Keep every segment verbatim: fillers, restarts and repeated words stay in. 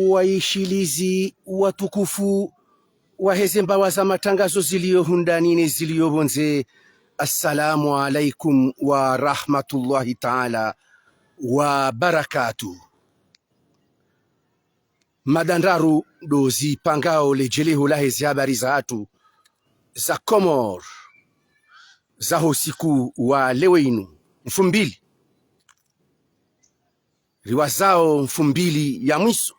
Waishilizi watukufu waheze mbawa za matangazo zilio hundani ne zilio pvondze, assalamu alaikum wa rahmatullahi taala wa barakatuh. Mada ndraru ndo zipangao le djeleho laheze habari zahatru za Komori zaho usiku wa leo inu, mfumbili. Riwazao mfumbili ya mwiso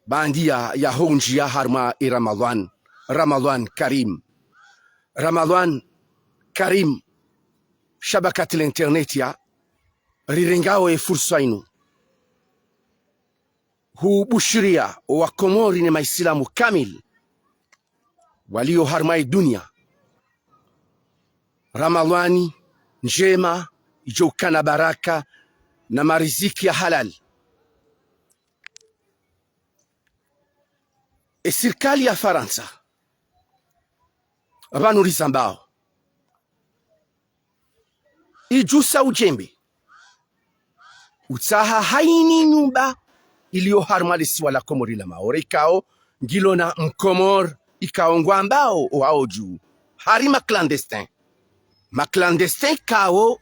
baanda ya, ya hondjia harumwa e Ramadhwan, Ramadhwan Karim. Ramadhwan Karim, shabakat l'internet ya rirengao e fursa inu hubushiria o Wakomori ne Maislamu kamili walio harumwa e dunia Ramadhwani ndjema, idjo ukana baraka na mariziki ya halali. E sirikali ya Farantsa, apvanu rizambao, idjusa udjembe, utsaha haini nyumba ilio harumwa le siwa la Komori la Maore ikao ngilo na Mkomori ikao ngwambao ohawo dju, hari ma clandestins. Ma clandestins ikao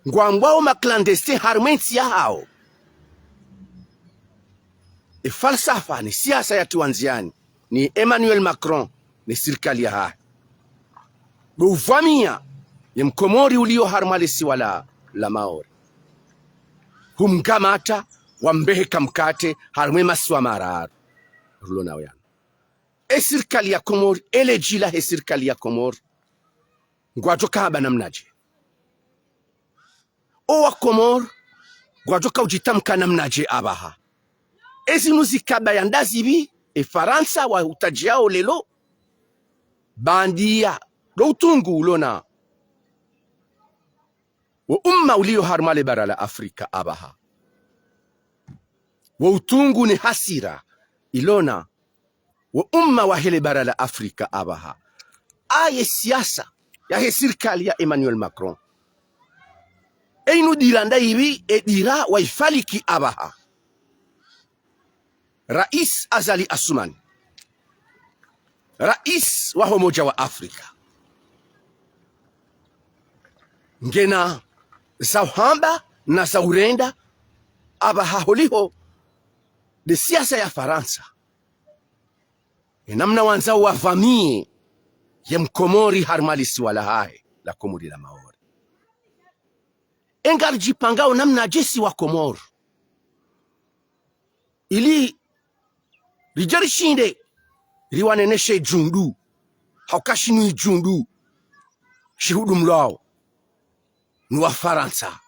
ngwambwao ma clandestins harumwa e ntsi yahawo. E falsafa ne siasa yatiwa ndziani ni Emmanuel Macron ne sirikali yahahe, ndo uvamia ye Mkomori ulio harumwa le siwa la, la Maore, humngamata, wambeheka mkate harumwa e masiwa mararu rilo nayo yanu. E sirikali ya Komori, e le dji lahe sirikali ya Komori, ngwadjo kahamba namnadje? O Wakomori ngwadjo kaudjitamka namnadje apvaha? Ezinu zikabaya ndazipvi, e Farantsa wahutadjiao leo, baanda ya ndo utungu ulo na wo umma ulio harumwa le bara la Afrika apvaha, wo utungu ne hasira ilo na wo umma wahe le bara la Afrika apvaha. Aye siasa yahe sirikali ya Emmanuel Macron, e inu dira ndayipvi? E dira waifaliki apvaha Rais Azali Assoumani, rais waho Umoja wa Afrika, ngena za uhamba na za urenda apvaha holiho nde siasa ya Farantsa, e namna wandzao wavamie ye Mkomori harumwa le siwa lahahe la Komori la Maore. E ngaridjipangao namnadje si Wakomori ili ridje rishinde riwaneneshe djundu, hauka shinu idjundu shihudumlwao ni Wafarantsa?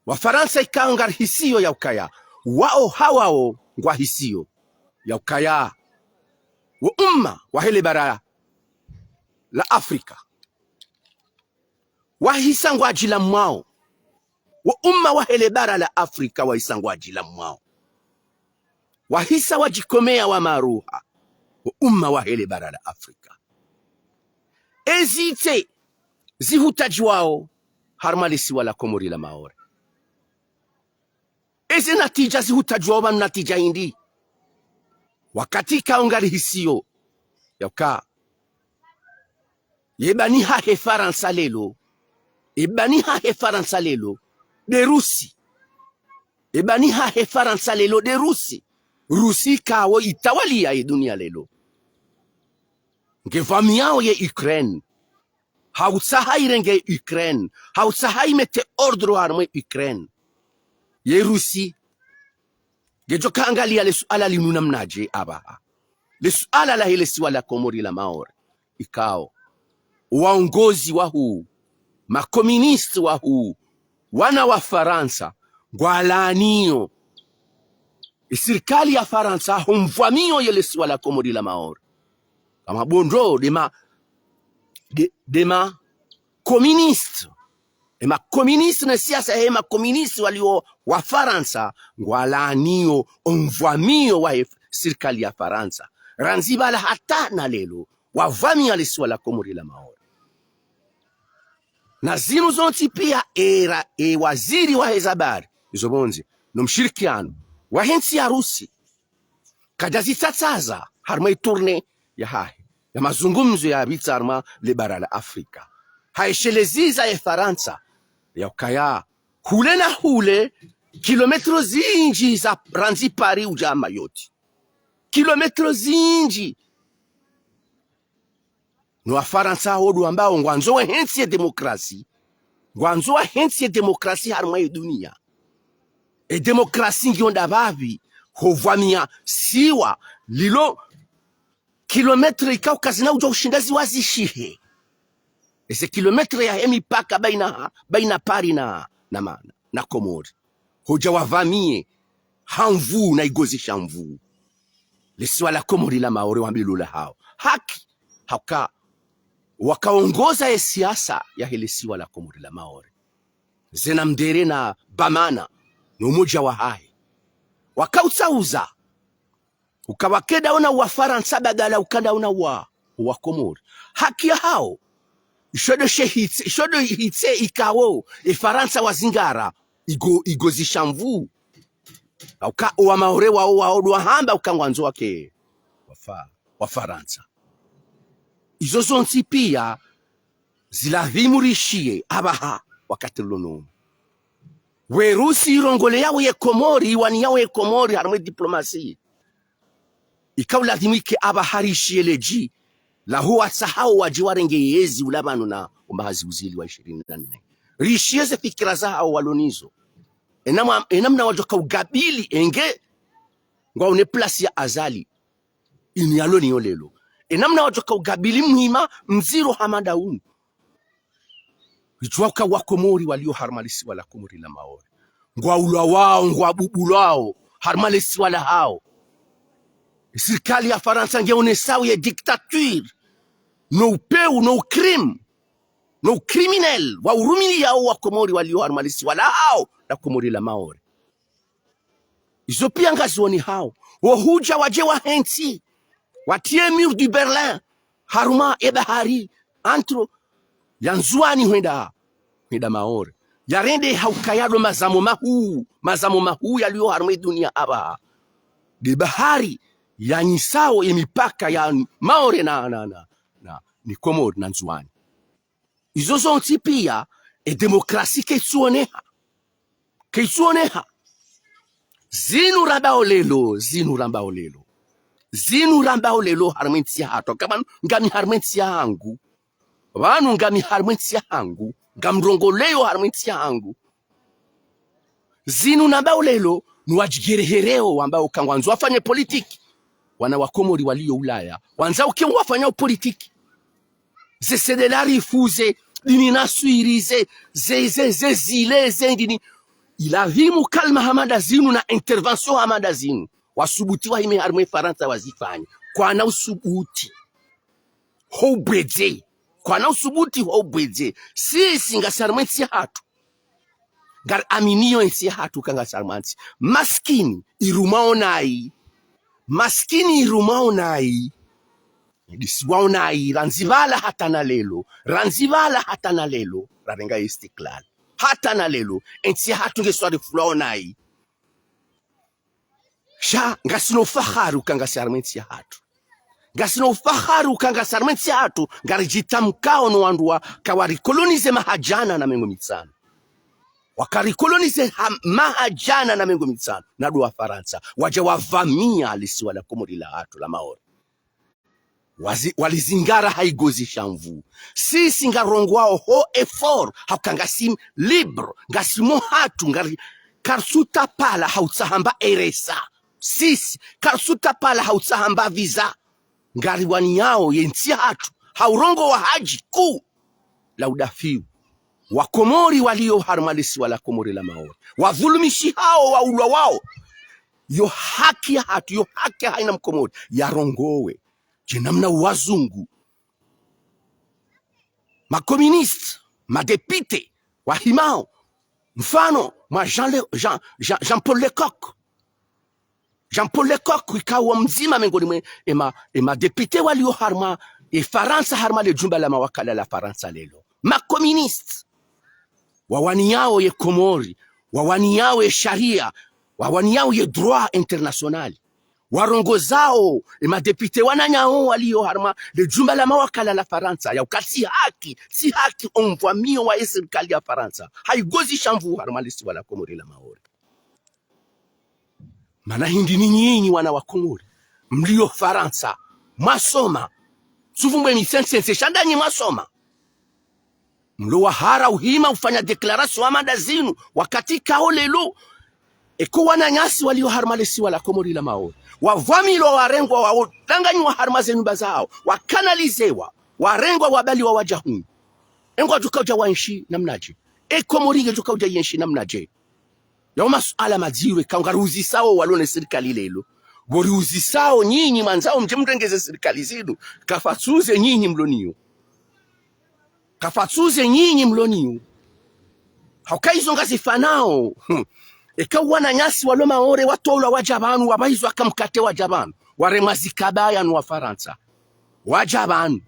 Wafarantsa ikao ngarihisio ya ukaya, wao ha wao ngwahisio ya ukaya wo umma wahe le bara la Afrika wahisa ngwadjilamwao. Wo umma wahe le bara la Afrika wahisa ngwadjilamwao. Wahisa wadjikomea wa maruha, wo umma wahe le bara la Afrika. Ezitse zihutadjiwao harumwa le siwa la Komori la Maore, eze natija zihutadjiwao pvanu natija hindri? Wakati ikao ngarihisio ya uka ye bani hahe Farantsa leo, e bani hahe Farantsa leo nde Rusi. E bani hahe Farantsa leo nde Rusi. Rusi ikao itawalia e dunia leo, ngevamiao ye Ukraine, hautsaha irenge Ukraine, hautsaha imete ordre harumwa e Ukraine. Ye Rusi ngedjo kaangalia le suala linu namnadje apvaha? Le suala lahe le siwa la Komori la Maore ikao waongozi wahuu, makomunisti wahuu, wana wa Farantsa, ngwalaanio e sirikali ya Farantsa ho mvamio ye le siwa la Komori la Maore. Kama pvo ndo nde ma, nde, nde makomunisti, e makomunisti ne siasa yahe makomunisti walio Wafarantsa, ngwalaanio o mvamio wahe sirikali ya Farantsa. Randzi pvala hata na leo wavamia le siwa la Komori la Maore. Na zinu zontsi pia era e waziri wa heze habari, izo pvondze, no mshirikiano wahe ntsi ya Rusi, kadjazitsatsaza harumwa e tournée yahahe ya mazungumzo yapvitsa harumwa le bara la Afrika. Haesheleza e Farantsa ya ukaya hule na hule, kilometro zindji za randzi Paris udja Mayotte. Kilometro zindji. No Wafarantsa wo ndo wambao ngwandzo wahe ntsi ye demokrasi. Ngwandzo wahe ntsi ye demokrasi harumwa ye dunia. E demokrasi ngiyo ndapvapvi, ho vwamia siwa lilo kilometre ikao kazina udjo ushinda ziwazishihe. Eze kilometre yahe mipaka baina, baina Paris na, na, ma- na Komori. Hudja wavamie ha nvuu na igozi sha nvuu le siwa la Komori la Maore wambe lo lahao. Haki, hauka wakaongoza ye siasa yahe le siwa la Komori la Maore. Zena mdere na bamana no umodja wahahe. Wakautsaha uka wakenda ona Wafarantsa badala ukanda ona wa, Wakomori. Haki yahao, isho ndo she hitse, isho ndo hitse ikao e Farantsa wazingara igo, igozi sha nvuu. Hauka o Wamaore wao, wao ndo wahamba uka ngwandzo wake Wafa-, Wafarantsa. Izo zontsi pia zilazimu rishiye apvaha wakati rilo nao. We Rusi irongoleyao ye Komori, iwaniyao ye Komori harumwa e diplomasi. Ikao lazimu ike apvaha rishiye ledji laho watsahao wadje warenge yezi ula pvanu na umbahazi uzili wa ishirini na nne. Rishiye ze fikira zahao walo nazo. Enamna, enamna wadjo kaugabili enge ngwao ne place ya Azali. Inu yalo nayo leo. Enamna wadjo kaugabili muhima mdziro hama nda unu. Ridjuwa uka Wakomori walio harumwa le siwa la Komori la Maore ngwaulwao, ngwabubulwao harumwa le siwa lahao. Sirikali ya Farantsa ngeonesao ye dictature, no upeu, no ucrime, no ucriminel, wa urumiliyao Wakomori walio harumwa le siwa lahao la Komori la Maore. Izo pia ngazionehao. Wo hudja wadje wahe ntsi, watriye mur du Berlin harumwa e bahari, entre ya Ndzuani hwenda, hwenda Maore. Yarende hauka yalo mazamo mahuu, mazamo mahuu yalio harumwa e dunia apvaha. Nde bahari yanyisao ye mipaka ya Maore na, na, na, na, ni Komori na Ndzuani. Izo zontsi pia, e demokrasi kaitsuoneha. Kaitsuoneha. Zinu rambao leo, zinu rambao leo. Zinu rambao leo harumwa e ntsi yahatru. Hama ngami harumwa e ntsi yahangu. Pvanu ngami harumwa e ntsi yahangu. Ngamrongoleyo harumwa e ntsi yahangu. Zinu nambao leo, ni wadjigerehereo wambao uka ngwandzo wafanye politiki. Wana Wakomori walio Ulaya. Wandzao uke wafanyao politiki. Ze sedela rifu, ze dini naswiri, ze, ze, ze, ze zile, ze dini. Ilazimu kalima hama nda zinu na intervention hama nda zinu. Wasubuti wahime harumwa e Farantsa wazifanye. Kwana usubuti. Ho ubwedze. Kwana usubuti ho ubwedze. Sisi ngasi harumwa e ntsi yahatru. Ngari aminio e ntsi yahatru uka ngasi harumwa ntsi. Maskini irumwao nayi. Maskini irumwao nayi. Idisiwao nayi. Randzi pvala hata na leo. Randzi pvala hata na leo. Rarenga istiklal. Hata na leo. E ntsi yahatru nge swarifu lwao nayi. Sha, ngasina ufahari uka ngasi harumwa e ntsi yahatru. Ngasina ufahari uka ngasi harumwa e ntsi yahatru, ngaridjitamkao no wandru waka warikolonize maha djana na mengo mitsanu. Wakarikolonize ha, maha djana na mengo mitsanu, na ndo Wafarantsa, wadja wavamia le siwa la Komori lahatru la Maore. Wazi-, walizingara ha igozi sha nvuu. Sisi ngarongoao ho effort, hauka ngasi libre, ngasi mwahatru, ngari, karitsutapala ha utsaha mba R S A. Sisi, karitsutapala ha utsaha mba visa. Ngariwaniyao ye ntsi yahatru, ha urongoa hadji kuu la udafiu Wakomori walio harumwa le siwa la Komori la Maore. Wadhulumishihao, waulwawao. Yo haki yahatru, yo haki ya haina Mkomori. Yarongowe. Dje namna wazungu, makomunisti, madepite, wahimao, mfano, mwa Jean Le-, Jean, Jean, Jean-Paul Lecoq. Jean-Paul Lecoq, ikao mdzima mengoni mwe, ema, emadepite walio harumwa, e Farantsa harumwa le djumba la mawakala la Farantsa leo. Makomunisti. Wawaniyao ye Komori, wawaniyao ye sharia, wawaniyao ye droit international. Warongozao ye madéputé wananyao walio harumwa le jumba la mawakala la Farantsa, ya uka tsi haki, tsi haki omvwamiyo wa ye sirikali ya Farantsa haigozisha nvuu harumwa le siwa la Komori la Maore. Mana hindri ni nyinyi wana wa Komori mlio Farantsa, mwasoma, suvumbwe mi sense sense, sha ndanyi mwasoma. Mlo wahara uhima ufanya déclaration hama nda zinu, wakati kao leo, eka wananyasi walio harumwa le siwa la Komori la Maore wavwamilwa, warengwa, wadanganyiwa harumwa ze nyumba zao, wakanalizewa, warengwa, wabaliwa, waja hunu. E ngwadjo kauja waenshi namnaje? E Komori ngedjo kauja yenshi namnaje? Yao masuala madziro eka ngariuzisao walo ne sirikali leo. Pvo riuzisao nyinyi mwandzao mdje mrenge ze sirikali zinu, kafatsuze nyinyi mlo niyo. Kafatsuze nyinyi mlo niyo. Hauka izo ngazifanao. Hmm. Eka wananyasi walo Maore watolwa waja pvanu, wapvaizwa kamkate waja pvanu, waremwa zikabaya no Wafarantsa, waja pvanu.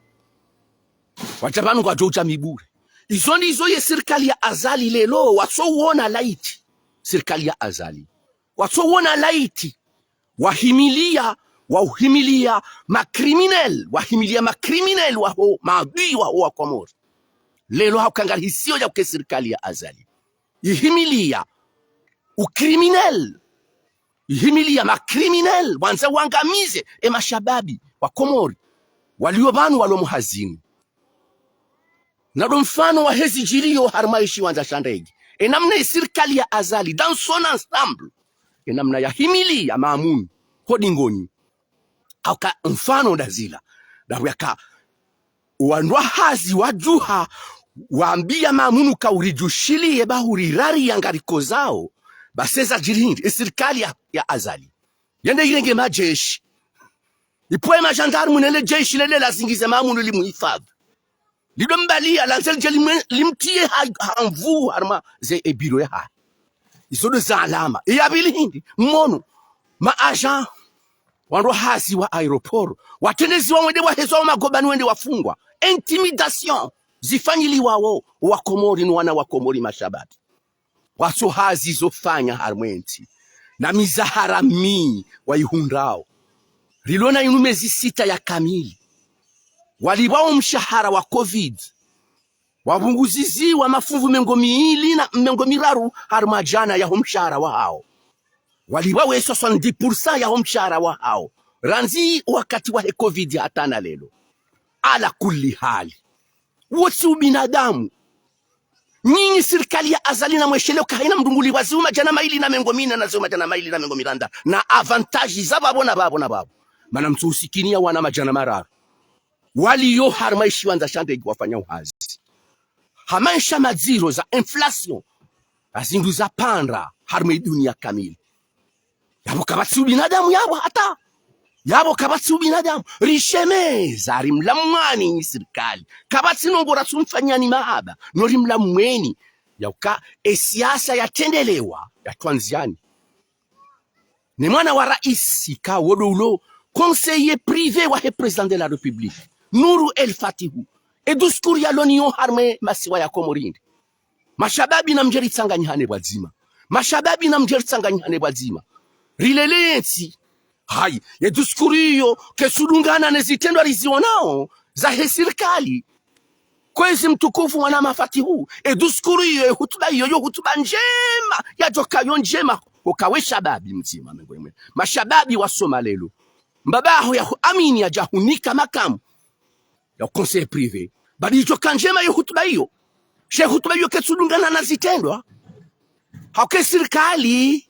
Waja pvanu ngwadjo uja mi bure. Izo ndizo ye sirikali ya Azali leo, watsouona laiti. Sirikali ya Azali. Watsouona laiti. Wahimilia, wauhimilia ma criminel, wahimilia ma criminel waho, maadui waho wa Komori. Leo hauka ngarihisiyo ya uka e sirikali ya Azali ihimilia u criminel, ihimilia ma criminel, wandza wangamize e mashababi wa Komori walio pvanu walo mhazini. Na ndo mfano wa hezi jiriyo harumwa ye shiwandza sha ndege. E namna ye sirikali ya Azali, dans son ensemble, e namna yahimiliya Maamunu ho dingoni. Hauka mfano nda zila. Ndapvo yaka wandru wa hazi wadjuha, wambia Maamunu ka uridjushiliye ba hurirari ya ngarikozao, basi eza jiri hindri, e sirikali ya, ya Azali yende irenge majeshi. Ipvwe majandarmu nele jeshi lele lazingize Maamunu limuhifadhi. Lido mbaliya, landze lidje limwe-, limtiye ha, ha nvuu harumwa ze e biro yahahe. Izo ndo za alama. Iya pvili hindri, mwono, ma agent, wandru wa hazi wa aéroport, watrendeziwa wende wahezwa wo magobani wende wafungwa. Intimidation zifanyiliwa wo wa Komori no wana wa Komori mashababi. Watso hazi zo fanya harumwa entsi. Na mizahara mi waihundrao. Rilo na inu mezi sita ya kamili. Walipvwa wo mshahara wa covid. Wapvunguziziwa mafungu mengo mili na mengo miraru harumwa djana yaho mshahara wahao. Walipvwa we soixante-dix pour cent yaho mshahara wahao. Randzi wakati wahe covid hata na leo. Ala kulli hali. Wo tsi ubinadamu. Nyinyi sirikali ya Azali na mwesheleo ka haina mndru ngulipvwa zihwi madjana mayili na mengo mine na zihwi madjana mayili na mengo miranda na avantage za pvapvo na pvapvo na pvapvo. Mana mtsu usikiniya wana madjana mararu walio harumwa ye shiwandza sha ndege wafanyao hazi. Ha maesha madziro za inflation, ha zindru zapandra harumwa ye duniya kamili. Yapvo kapvatsi ubinadamu yapvo hata. Yapvo kapvatsi ubinadamu. Rishemeza, rimlamwani nyi sirikali. Kapvatsi ndrongo ratsumfanyani mahaba, no rimlamweni. Yauka e siasa yatrendelewa, ya twanziani. Ne mwana wa raisi ka wo ndo ulo conseiller privé wahe président de la République, Nour El Fatihu. E discours yalo niyo harumwa e masiwa ya Komori hindri. Mashababi namdje ritsanganyihane pvwadzima. Mashababi namdje ritsanganyihane pvwadzima. Rilele yentsi. Hayi, ye discours iyo ketsudungana ne zitrendwa rizionao zahe sirikali. Kwezi mtukufu mwana ma Fatihu, e discours iyo, e hutuba iyo, yo hutuba ndjema, yadjoka yo ndjema, uka we shababi mdzima mengwemwe. Mashababi wasoma leo. Mbaba haho yahuamini yadja hunika makamu ya conseil privé. Badi idjoka ndjema ye hutuba iyo. She hutuba iyo ketsudungana na zitrendwa. Hauka e sirikali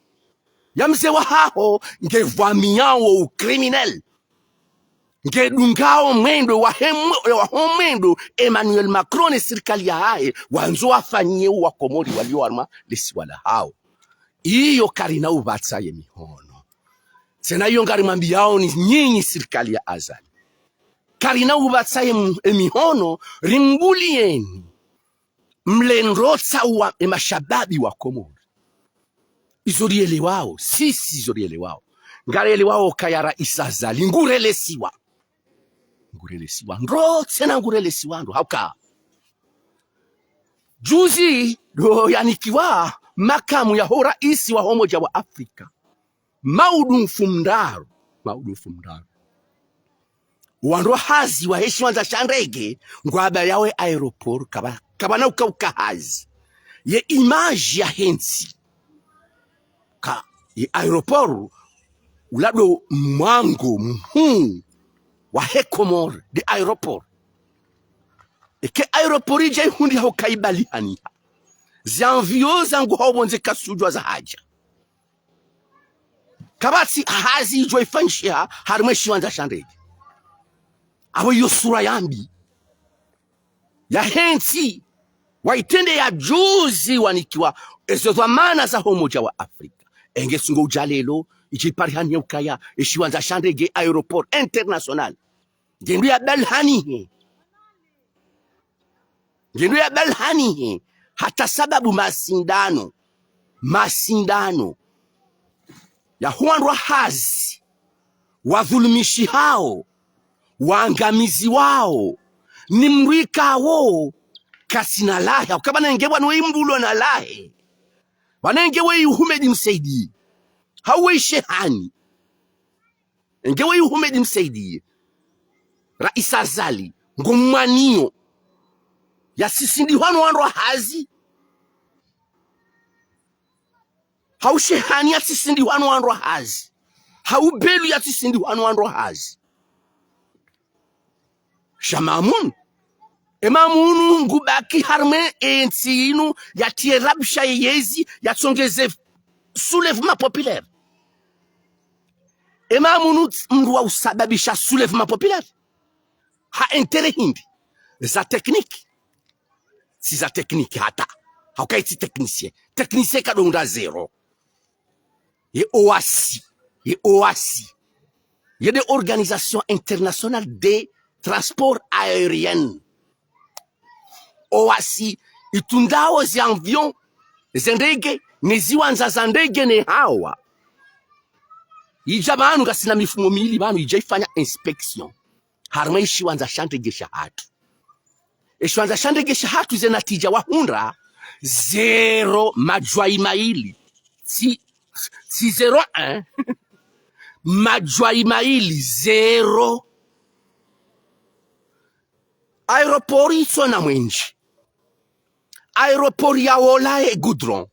ya mze wahaho ngepvwamiyao u criminel. Ngedungao mwendo wahe mwe-, waho mwendo Emmanuel Macron ne sirikali yahahe wandzo wafanyiye wa Komori walio harumwa le siwa lahao. Iyo karina upvatsa ye mihono. Tsena iyo ngarimwambiyao ni nyinyi sirikali ya Azali. Karina upvatsa ye m-, e mihono, rimbuliyeni. Mlendro tsawa e mashababi wa Komori. Izo rielewao, sisi izo rielewao. Ngarielewao kaya raisi Azali ngurelesiwa. Ngurelesiwa ndro, tsena ngurelesiwa ndro. Hauka Juzi ndo yanikiwa makamu yaho raisi waho Umoja wa Afrika. Maudu mfumoraru, maudu mfumoraru. Wandru wa hazi wahe shiwandza sha ndege ngwapvayawo ye aéroport, kapva, kapvana uka uka hazi. Ye image yahe ntsi. Ka, ye aéroport, ula ndo mwango mhuu wahe Komori, nde aéroport. Eka ye aéroport idja ihundriha uka ibalihaniha, ze avion zanguha opvondze kazitsudjuwa zahadja. Kapvatsi hazi idjo ifanyishiha harimwa ye shiwandza sha ndege. Apvo iyo sura yambi yahe ntsi wayitrendeya juzi wanikiwa ezo dhwamana zaho Umoja wa Afrika. Enge tsi ngo udja leo, idje iparihanihe ukaya ye shiwandza sha ndege, aéroport international, ngendo yabalihanihe. Ngendo yabalihanihe, hata sababu masindano, masindano yaho wandru wa hazi, wadhulumishihao, waangamiziwao, ni mdru ikao katsina lahe, uka pvanu nge pvanu weyi mdru ulo na lahe. Pvanu nge weyi Houmed Msaidie, hau weyi Shehani. Nge weyi Houmed Msaidie, raisi Azali, ngomwaniyo yatsisindihwa no wandru wa hazi. Hau Shehani yatsisindihwa no wandru wa hazi. Hau Belou yatsisindihwa no wandru wa hazi. Sha Mamoun. E Mamoun ngubaki harimwa ye ntsi inu, yatriye rabsha ye yezi, yatsongeze soulèvement populaire. E Mamoun mdru wa usababisha soulèvement populaire ha intérêt hindri? Za technique. Tsi za technique hata. Hauka ye tsi technicien. Technicien kadjohundra zéro. Ye OACI, ye OACI, ye nde Organisation Internationale des Transports Aériens. OACI itrundao ze avion, ze ndege, ne ziwandza za ndege ne hawa. Idja pvanu ngasina mifumo mili pvanu, idja ifanya inspection harimwa ye shiwandza sha ndege shahatru. Ye shiwandza sha ndege shahatru, ze natija wahundra, zéro, madjwayi mayili. Tsi, tsi zéro un. Madjwayi mayili, zéro. Aéroport itsona mwenje. Aéroport yaola ye goudron.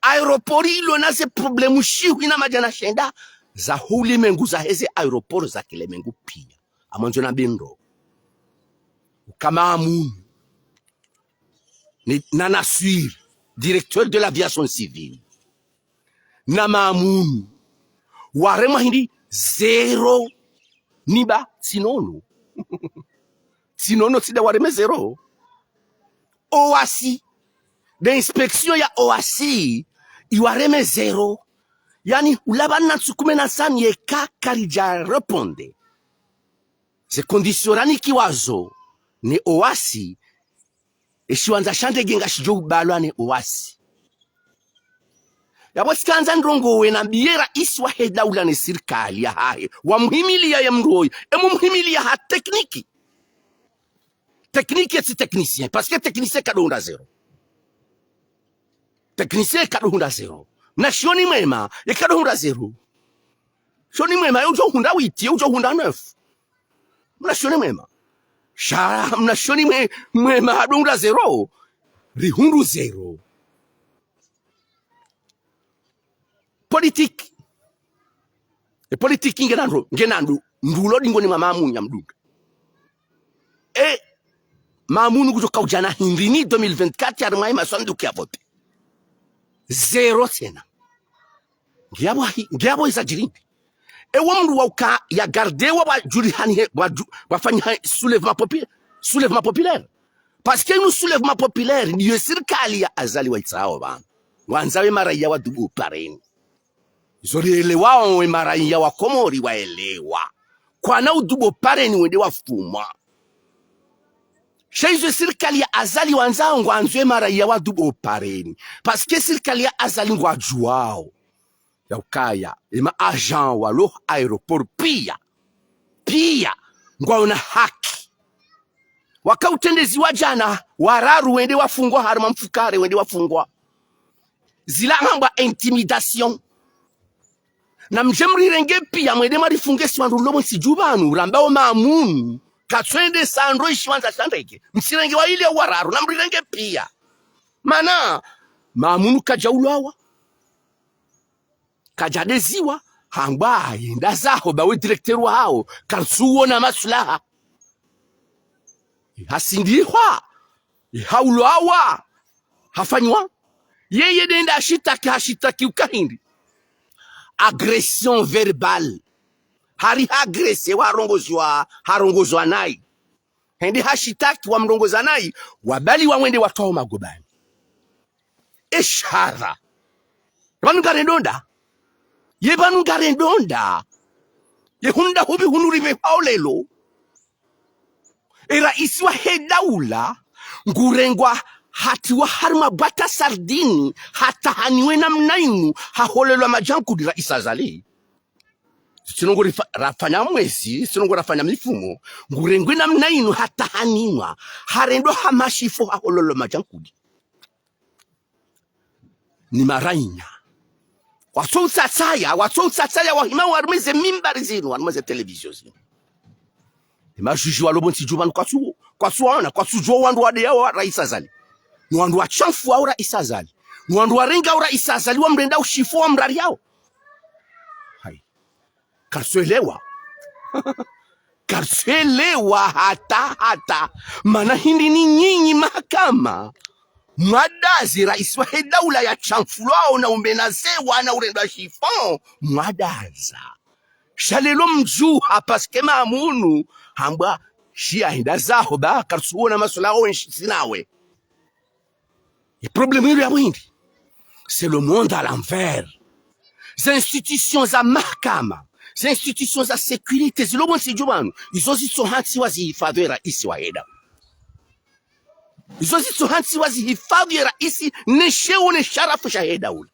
Aéroport ilo na ze problème shihwi na madjana shenda zaho ulemengu, zahe ze aéroport za kilemengu piya. Amwandzo na bendo. Uka Mamoun, ni, na Naswir, directeur de l'aviation civile, na Mamoun, waremwa hindri? Zéro. Niba, tsi nono. Tsi nono, tsi nda wareme zéro. OACI, nde inspection ya OACI, iwareme zéro. Yaani, ulapva na ntsu kume na ntsanu yeka karidja répondre ze conditions ranikiwa zo ne OACI, ye shiwandza sha ndege ngashidjo ubalwa ne OACI. Yapvo tsikandza ndrongowe nambiye raisi wahe daula ne sirikali yahahe, wamuhimiliya ye mdru oyi, emumuhimiliya ha technique. Technique tsi technicien, parce que technicien kadjohundra zéro. Technicien kadjohundra zéro. Mna shioni mwema, ye kadjohundra zéro. Shioni mwema, ye udjohundra huit, ye udjohundra neuf. Mna shioni mwema. Sha, mna shioni mwe-, mwema hadjohundra zéro. Rihundru zéro. Politique. E politique ngena ndro, ngena ndru, ndru ulo dingoni mwa Mamoun ya mdunga. E, Mamoun kudjo kaudja na hindri ni deux mille vingt-quatre harimwa ye masanduku ya vote? Zéro tsena. Ngiyapvo hi-, ngiyapvo iza djiri. Ewo mdru wa uka ya gardewa wadjulihanihe, wadju-, wafanyiha soulèvement popu-, soulèvement populaire. Parce que inu soulèvement populaire, ndiyo sirikali ya Azali waitsao pvanu. Wandzao we maraiya wadubu pareni. Izo rielewao we maraiya wa Komori waelewa. Kwana udubu pareni wende wafumwa. Sha izo sirikali ya Azali wandzao ngwandzo we maraiya wadubu pareni. Parce que sirikali ya Azali ngwadjuwao ya ukaya, ema agent walo aéroport piya, piya, ngwaona haki. Waka utrendeziwa djana, wararu wende wafungwa, harumwa mfukare wende wafungwa. Zila hambwa intimidation. Na mdje mrirenge piya, mwende mwarifunge si wandru mlo pvontsi dju pvanu, rambao Maamunu katsuendesa ndro ishiwandza sha ndege. Msirenge wayili wararu, na mrirenge piya. Mana, Maamunu kadjaulwawa. Kadjadeziwa, hambwa, yenda zaho, ba we directeur wahawo, kartsuwona maslaha. Hasindihwa, haulwawa, hafanywa. Yeye nde nda hashitaki, hashitaki uka hindri. Agression verbale. Hari ha agrese warongozwa, harongozwa nayi. Hende hashitaki wamrongoza nayi, wabali wamwende watwawo magobani. Eshara. Pvanu ngarendonda. Ye pvanu ngarendonda. Ye hundra hupvi hunu ripvehwao lelo. E raisi wahe daula, ngurengwa hatiwa harumwa bwata sardini, hatahaniwe namna inu, haholelwa madjankudi raisi Azali. Tsi ndrongo rifa-, rafanya mwezi, tsi ndrongo rafanya mifumo, ngurengwe namna inu hatahaniwa, harendwa ha mashifo hahololwa madjankudi. Ni marainya. Watso utsatsaya, watso utsatsaya wahima harumwa ze mimbari zinu, harumwa ze télévision zinu. Ni majuji walo pvontsi dju pvanu kwatsu, kwatsuwaona, kwatsudjuwa wandru wadeyao raisi Azali. Ni wandru washamfuwao raisi Azali. Ni wandru warengao raisi Azali wamrenda ushifo wamrariyao. Hayi. Kartsuelewa. Kartsuelewa hata, hata. Mana hindri ni nyinyi mahakama. Mwadazi raisi wahe daula yashamfulwao na umenasewa na urendwa shifo. Mwadaza. Sha lelo mdjuha parce que Maamunu hambwa shiya henda zaho ba kartsuwona maslaha wenshi sinawe. E problème ilo ya pvwindi. C'est le monde à l'envers. Ze institutions za mahakama, ze institutions za sécurité, zilo pvontsi dju pvanu, izo zitsohantsiwa zihifadhwi e raisi wahe daula. Izo zitsohantsiwa zihifadhwi e raisi, ne sheo ne sharafu shahe daula.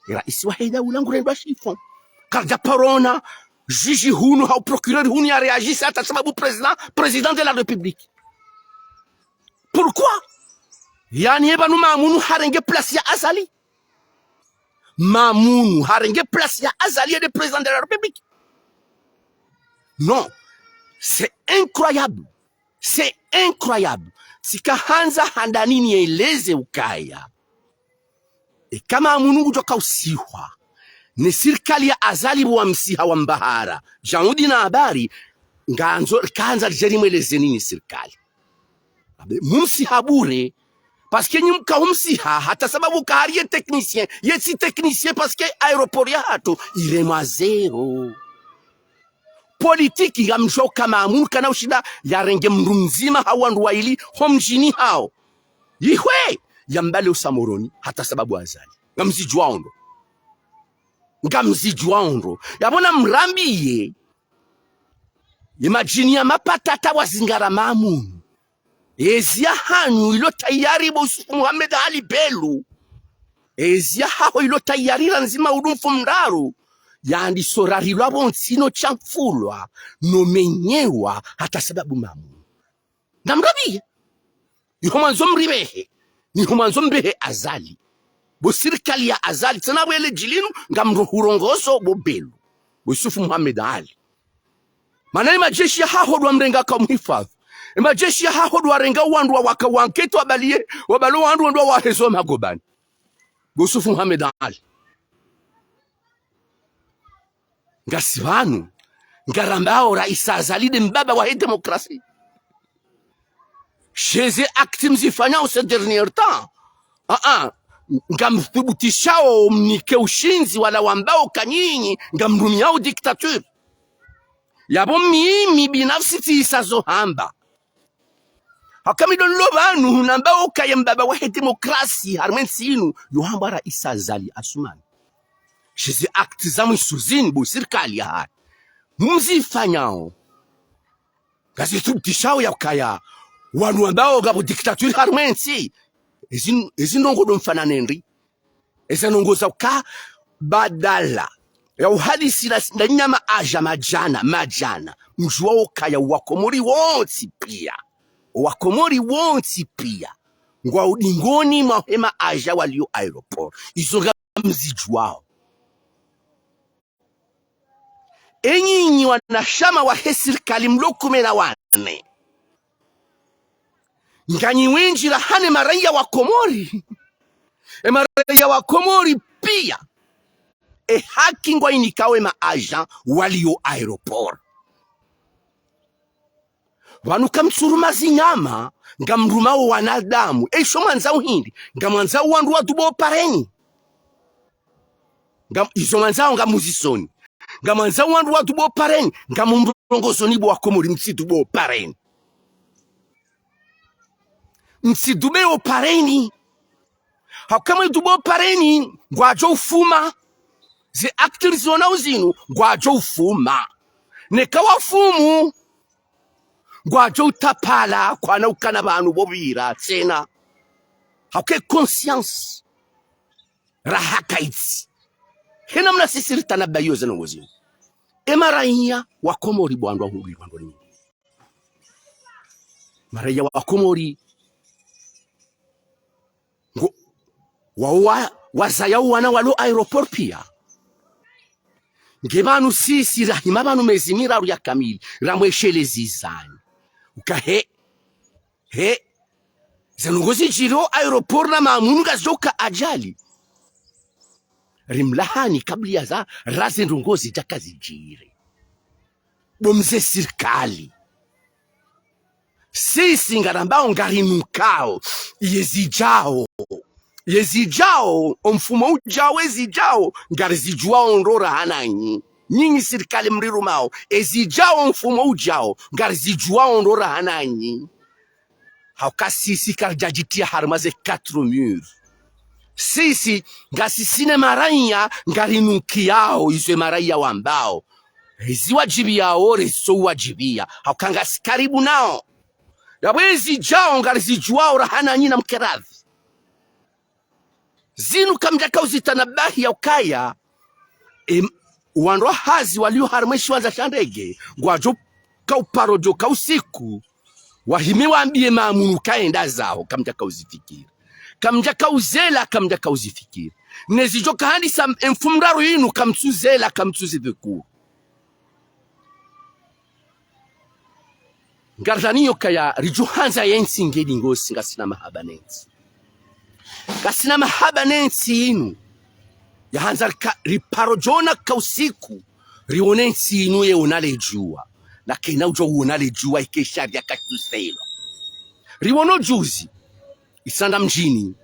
E raisi wahe daula ngurendwa shifo. Karidja paro ona, juge hunu hau procureur hunu ya réagisse hata sababu président, président de la République. Pourquoi? Yaani, ye pvanu Maamunu harenge place ya Azali. Maamunu harenge place ya Azali, ye nde président de la République. Non, c'est incroyable. C'est incroyable. Tsika handza handani nieleze ukaya. Eka Maamunu ngudjo kausihwa. Ne sirikali ya Azali pvo wamsiha wambahara. Djaudi na habari, ngandzo, kahandza ridje rimweleze nini sirikali. Abe, mumsiha bure. Parce que nyi mkaumsiha, hata sababu kahari ye technicien, ye tsi technicien parce que aéroport yahatru, iremwa zéro. Politique ngamdjuao ka Maamunu kana ushinda yarenge mndru mdzima hau wandru wayili ho mdjini hawo. Ihwe, yambale usa Moroni, hata sababu Azali. Ngamzidjuwao ndro. Ngamzidjuwao ndro. Yapvo namrambiye, ye madjini ya mapatata wazingara Maamunu. Ezi yahanyu ilo tayari bo Yusufu Muhammad Ali Belou. Ezi yahaho ilo tayari randzi maudu mfumoraru. Yandiso rarilwa pvontsi no shamfulwa, no menyewa, hata sababu Maamunu. Namrambiye. Iho mwandzo mribehe. Niho mwandzo mbehe Azali. Bo sirikali ya Azali. Tsena bo ele djilinu, ngamdjo hurongozo bo Belou. Bo Yusufu Muhammad Ali. Mana ye majeshi yahaho ndo wamrenga ka umhifadhwi. Ye majeshi yahaho ndo warenga wandru wa waka wankete wabaliye, wabalo wandru wandru wahezo magobani. Bo Yusufu Muhammad Ali. Ngasi pvanu, ngarambao raisi Azali nde mbaba wahe démocratie. She ze actes mzifanyao ces derniers temps. Ah, ah, ngamthubutishao mnike ushindzi wala wambao ka nyinyi, ngamrumiao dictature. Yapvo mimi binafsi tsihisazo hamba. Haka mi ndo nilo pvanu, nambao ka ye mbaba wahe démocratie, harumwa entsi inu, yo hambwa raisi Azali Assoumani. She ze actes za mwiso zinu, bo sirikali yahahe. Mzifanyao. Ngazithubutishao ya ukaya. Wanu wambao ngapvo dictature harumwa entsi. Ezi, ezi ndrongo ndo mfanane ndri. Eza ndrongo za uka badala ya uhadisi na, na nyama aja madjana, madjana. Mdjuwa ukaya wakomori wontsi piya. Wakomori wontsi pia ngwao udingoni mwa hema aja walio aéroport. Izo ngamzidjuwao. Enyinyi wanashama wahe sirikali mlo kume na wane, nganyi wendji rahana emaraiya wa Komori. Emaraiya wa Komori pia, ehaki ngwainikao ema agent walio aéroport. Pvanu kamtsuruma zinyama, ngamrumao wanadamu. Esho mwandzao hindri? Ngamwandzao wandru wadubao pareni. Ngam-, izo mwandzao ngamuzisoni. Ngamwandzao wandru wadubao pareni. Ngamumrongozoni bo Wakomori, mtsidubao pareni. Mtsidubeo pareni. Hauka mwedubao pareni, ngwadjo ufuma. Ze actes zionao zinu, ngwadjo ufuma. Neka wafumu, ngwadjo utapala, kwana ukana pvanu pvo pvira tsena. Hauka e conscience raha kaitsi. Hena mna sisi ritanabahiyo ze ndrongoo zinu. Emaraiya wa Komori bo wandru wahundru, wandru ni maraiya wa Komori. Ngo, wao wa, wazaya wana walo aéroport pia. Nge pvanu sisi rahima pvanu mezi miraru ya kamili, ramwesheleza zani. Uka he, he, ze ndrongoo zidjiriyo aéroport na Maamunu ngazidjo uka ajali. Rimlahani kabla ya za, ra ze ndrongoo zidjaka zidjiri. Bo mze sirikali. Sisi ngarambao ngarinukao. Yezidjao. Yezidjao, omfumo udjao, ezidjao, ngarizidjuwao ndo raha nanyi. Nyinyi sirikali mrirumao. Ezidjao, omfumo udjao, ngarizidjuwao ndo raha nanyi. Hauka sisi karidjadjitiya harumwa ze quatre murs. Sisi, ngasi sisi ne maraiya, ngarinukiyao, izo emaraiya wambao. Ezi wadjibiyao, rezo wadjibiya. Hauka ngasi karibu nao. Yapvo ezidjao, ngarizidjuwao raha nanyi na mkeradhi. Zinu kamdjaka uzitanabahi ya ukaya, em, wandru wa hazi walio harumwa eshiwandza sha ndege, ngwadjo ka uparo djo ka usiku, wahime wambiye Maamunu kaenda zaho, kamdjaka uzifikiri. Kamdjaka uzela, kamdjaka uzifikiri. Nezidjo kahandisa emfumoraru yinu, kamtsuzela, kamtsuzifikiri. Ngaridhaniyo kaya ridjo handza yentsi ngedi ngosi, ngasina mahaba nentsi. Ngasina mahaba nentsi yinu. Yahandza rika, riparo djona ka usiku, rione ntsi yinu yeona ledjuwa. Na kena udjo uona ledjuwa ike sharia katsuselwa. Riwono juzi, Itsandra Mdjini,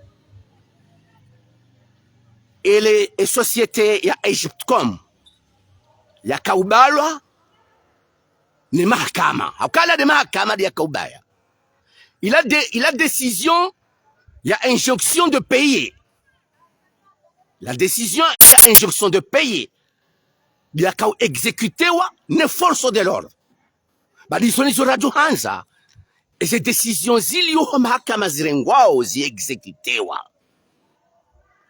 ele e société ya Egyptcom yakaubalwa ne mahakama. Haukala ne mahakama de yakaubaya. Il a de, il a décision ya injonction de payer. La décision ya injonction de payer de yakao exécutewa ne force de l'ordre. Badi izo nizo radjo handza, eze décision zilio ho mahakama zirengwao zi exécutewa.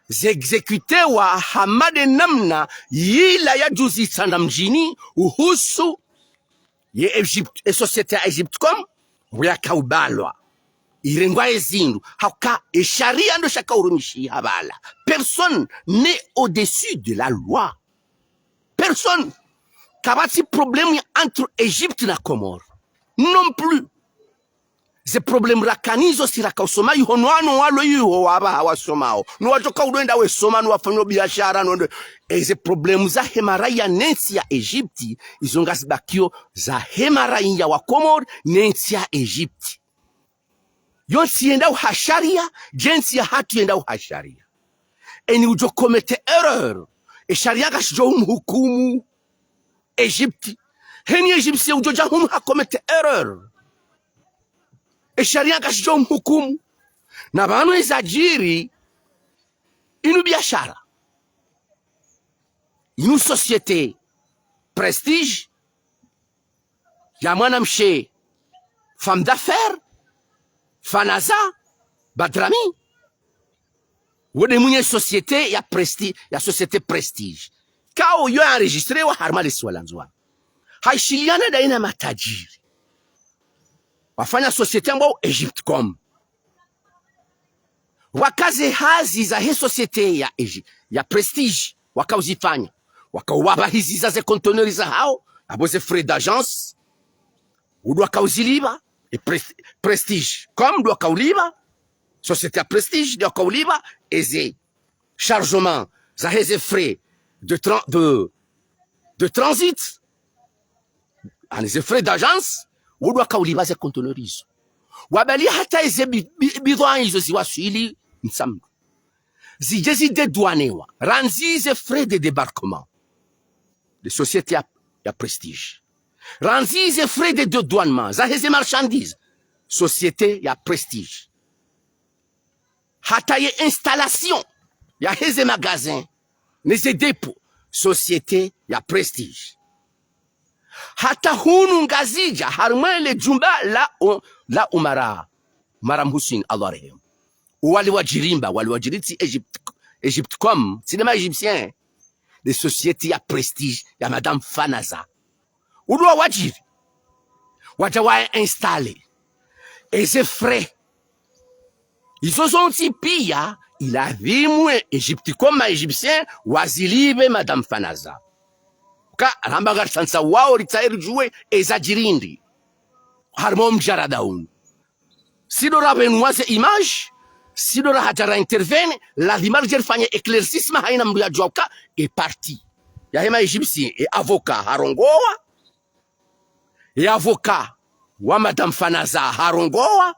Zi exécutewa hama de namna yila ya juzi Itsandra Mdjini uhusu ye Egypte, e société ya Egyptcom, pvo yakaubalwa. Irengwa ezindru, hauka e sharia ndo shakaurumishiha pvala. Personne n'est au-dessus de la loi. Personne. Kapvatsi problème ya entre Égypte na Comores. Non plus. Ze problème rakanazo si rakausoma iho, no wanu walo iho wapvaha wasomao. No wadjoka udo enda wesoma, no wafanyao biashara, no ndo. Eze problème zahe maraiya nentsi ya Egypte, izo ngazibakio zahe maraiya wa Comores nentsi ya Egypte. Yo ntsi yendao ha sharia, dje ntsi yahatru yendao ha sharia. Eni udjo commettre erreur, e sharia ngashidjo umhukumu Egypte. Heni Egypte udjo dja hunu ha commettre erreur, e sharia ngashidjo umhukumu. Na pvanu ezadjiri, inu biashara, inu société Prestige, ya mwanamshe, femme d'affaires, Fanaza Badrami. Wo de mwenye société ya Presti-, ya société Prestige. Kao yo enregistrewa harumwa lesiwa la Ndzuwani. Haishiliana daina matadjiri. Afanya société ambao Egyptcom. Waka ze hazi zahe société ya Egy-, ya Prestige, wakauzifanya. Wakauwapva hizi za ze conteneurs zahao, apvo ze frais d'agence, udu wakauzilipva, e Pres-, Prestige. Comme ndo wakaulipva, société ya Prestige ndo wakaulipva, eze chargement, zaheze frais de tran-, de, de transit, ani ze frais d'agence, udu wakaulipva ze conteneurs izo. Wabali hata eze bi-, bi-, bidhwaa izo ziwaswili Mtsamdu. Zije zidédouanewa, randzi ze frais de débarquement, de société ya, ya Prestige. Randzi ze frais de dédouanement, zaheze marchandises, société ya Prestige. Hata ye installation yaheze magasin, neze dépôt, société ya Prestige. Hata hunu Ngazidja, harimwa le jumba la, o-, la Umara, Umara Mhuswini, Allah arehemu. Wali wadjirimba, wali wadjiritsi Egypt, Egyptcom, tsi nde ma Égyptiens, nde société ya Prestige ya Madame Fanaza. Udu wawadjiri. Wadja wa installer. Eze frais. Izo zontsi pia, iladhimu e Egyptcom, ma Égyptiens, wazilipve Madame Fanaza. Ka, ramba ngaritsantsawao ritsahe ridjuwe, eza djiri ndri. Harimwa omdjarada unu. Si ndo rapvenua ze images, si ndo rahadja ra intervenir, ladhima ridje rifanye éclaircissement haina mndru yadjua uka, e parti yahe ma Égyptiens, e avocat harongoa, e avocat wa Madame Fanaza harongoa,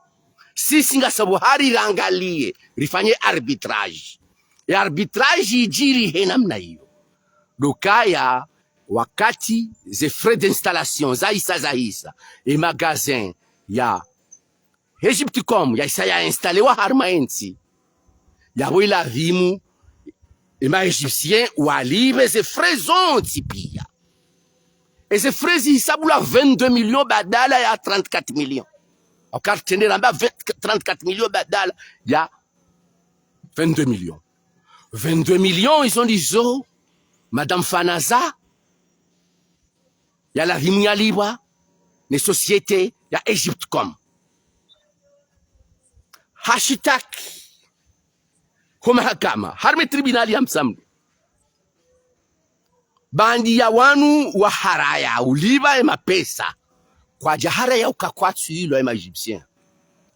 sisi ngasi pvo hari rangalie, rifanye arbitrage. E arbitrage idjiri he namna iyo. Ndo ukaya wakati ze frais d'installation zahisa, zahisa, e magasin ya Egyptcom yahisa ya installewa harimwa entsi, yapvo iladhimu e ma Égyptiens walipve ze frais zontsi pia. Eze frais zihisabulwa vingt-deux millions badala ya trente-quatre millions. Au quart tende ramba vingt, trente-quatre millions badala ya vingt-deux millions. Vingt-deux millions, izo ndizo Madame Fanaza yaladhimu yalipvwa ne société ya Egyptcom. Hashitaki ho mahakama, harimwa e tribunal ya Mtsamdu. Baanda ya wanu waharaya ulipva e mapesa, kwadja haraya uka kwatsu ilwa e ma Égyptiens.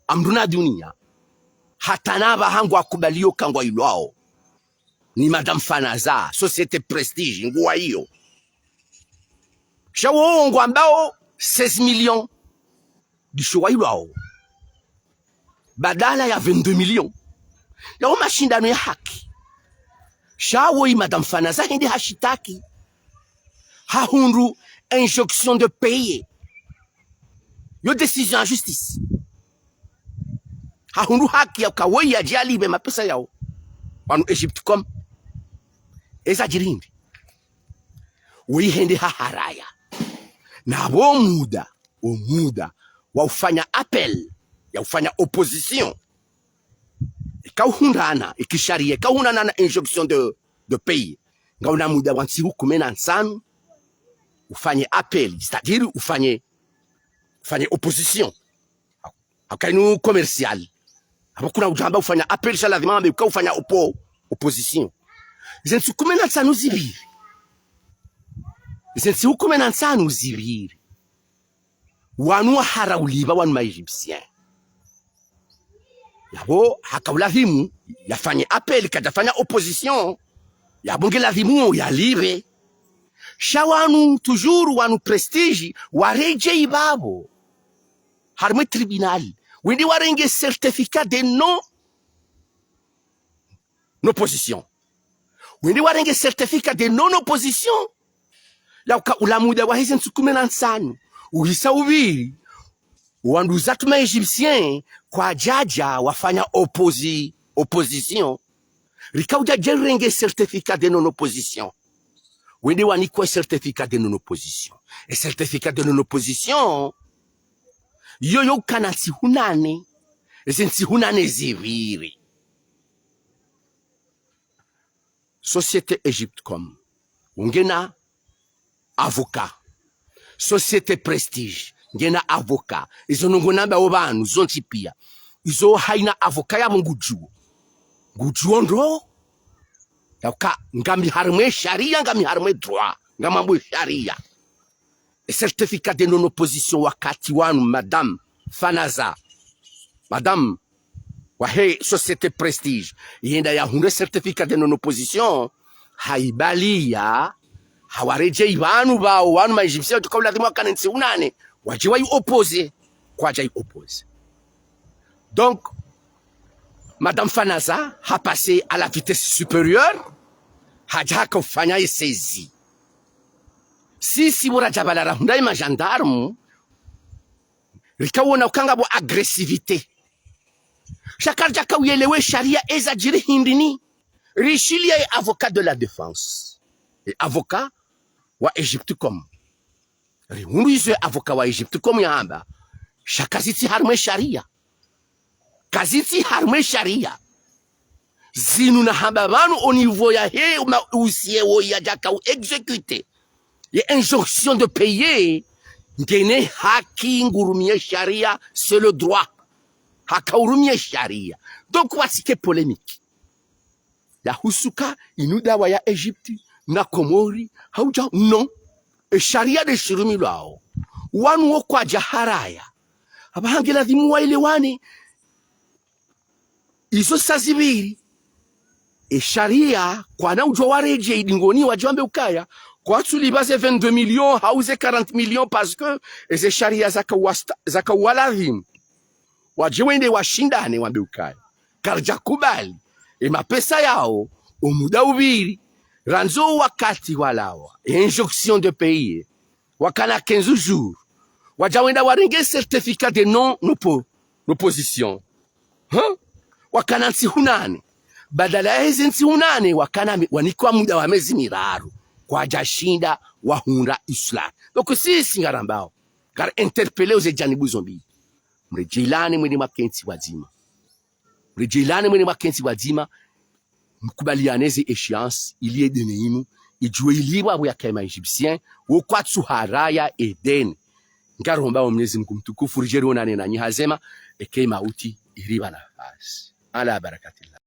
Amdru na dunia. Hata na pvaha ngwakubaliyo uka ngwailwao ni Madame Fanaza, société Prestige, nguwaiyo. Sha wowo ngwambao seize millions. Ndisho wailwao. Badala ya vingt-deux millions. Yawo mashindano ya haki. Sha woyi Madame Fanaza hende hashitaki. Hahundru injonction de payer. Yo décision ya justice. Hahundru haki ya uka woyi yadje yalipve mapesa yawo. Wanu Egyptcom. Eza djiri ndri. Woyi hende haharaya. Na pvo muda, o muda wa ufanya appel, ya ufanya opposition. Ika uhundrana, e kisharia, ika uhundrana na injonction de, de payer. Ngauna muda wa ntsihu kume na ntsanu, ufanye appel, c'est-à-dire ufanye, ufanye opposition. Hauka inu commercial. Apvo kuna udjamba ufanya appel, sha ladhima wambe uka ufanya oppo-, opposition. Ze ntsihu kume na ntsanu zipviri. Ze ntsihu kume na ntsanu zipviri. Wanu wahara ulipva wanu ma Égyptiens. Yapvo haka uladhimu yafanye appel, kadjafanya opposition. Yapvo nge ladhimu yalipve. Sha wanu, toujours wanu Prestige, waredjei pvapvo. Harimwa e tribunal. Wende warenge certificat de non opposition. Wende warenge certificat de non opposition. Ya uka ula muda waheze ntsihu kume na ntsanu uhisa upviri, wanduzatru ma Égyptiens kwadjadja wafanya opposi-, opposition. Rika udja dje renge certificat de non opposition. Wende wanikwe certificat de non opposition. E certificat de non opposition, yo yo ukana ntsihu nane. Eze ntsihu nane zipviri. Société Egyptcom, ungena avocat. Société Prestige, Ngena avocat. Izo ndrongoo nambao pvanu zontsi pia. Izo haina avocat yapvo ngudjuo. Ngudjuo ndro. Yauka ngami harumwa sharia, ngami harumwa droit. Ngamwambo sharia. E certificat de non-opposition wakati wanu, Madame Fanaza. Madame wahe Société Prestige. Yenda yahundre certificat de non-opposition. Haibaliya. Hawaredjei pvanu pvao, wanu ma Égyptiens, wadjo ka ulazimu wakane ntsihu nane. Wadje wayi opposer. Kwadjayi opposer. Donc, Madame Fanaza, ha passer à la vitesse supérieure. Hadja haka ufanya ye saisie. Sisi pvo radja pvala rahundra ye ma gendarmes, rikawona uka ngapvo agressivité. Sha karidjaka uyelewe sharia eza djiri hindri ni. Rishiliya ye avocat de la défense. Ye avocat wa Egyptcom. Rihundru izo ye avocat wa Egyptcom yahamba. Sha kazitsi harumwa sharia. Kazitsi harumwa sharia. Zinu nahamba pvanu au niveau yahe ma huissier wo yadjaka u exécuter ye injonction de payer, ngena haki ngurumiye sharia, c'est le droit. Haka urumiye sharia. Donc, watsike polémique. Yahusu ka inu dawa ya Egypte, na Komori, haudja, non. E sharia nde shirumilwao. Wanu wo kwadja haraya. Apvaha nge ladhimu waelewane. Izo sa zipviri. E sharia, kwana udjua waredjei dingoni wadje wambe ukaya. Kwatsu lipva ze vingt-deux millions, hau ze quarante millions, parce que, eze sharia zaka wasta-, zaka waladhimu. Wadje wende washindane wambe ukaya. Karidja kubali. E mapesa yao, o muda upviri. Randzi o wakati walawa. E injonction de payer. Wakana quinze jours. Wadja wenda warenge certificat de non-oppo-, non-opposition. Hein? Wakana ntsihu nane. Badala ya ezi ntsihu nane, wakana mi-, wanikwa muda wa mezi miraru. Kwadja shinda wahundra islam. Donc, sisi ngarambao. Ngari interpeller oze janibu zo mbili. Mredjeilane mwende mwakentsi wadzima. Mredjeilane mwende mwakentsi wadzima. Mkubaliane ze échéances, ili edeni inu, idjue ilipvwa pvo yakaye ma Égyptiens, wo kwatsu haraya edeni. Ngaromba o Mwenyezi Mungu mtukufu, ridje rionane nanyi hazema, eke mauti iripva nafasi. Ala barakatillah.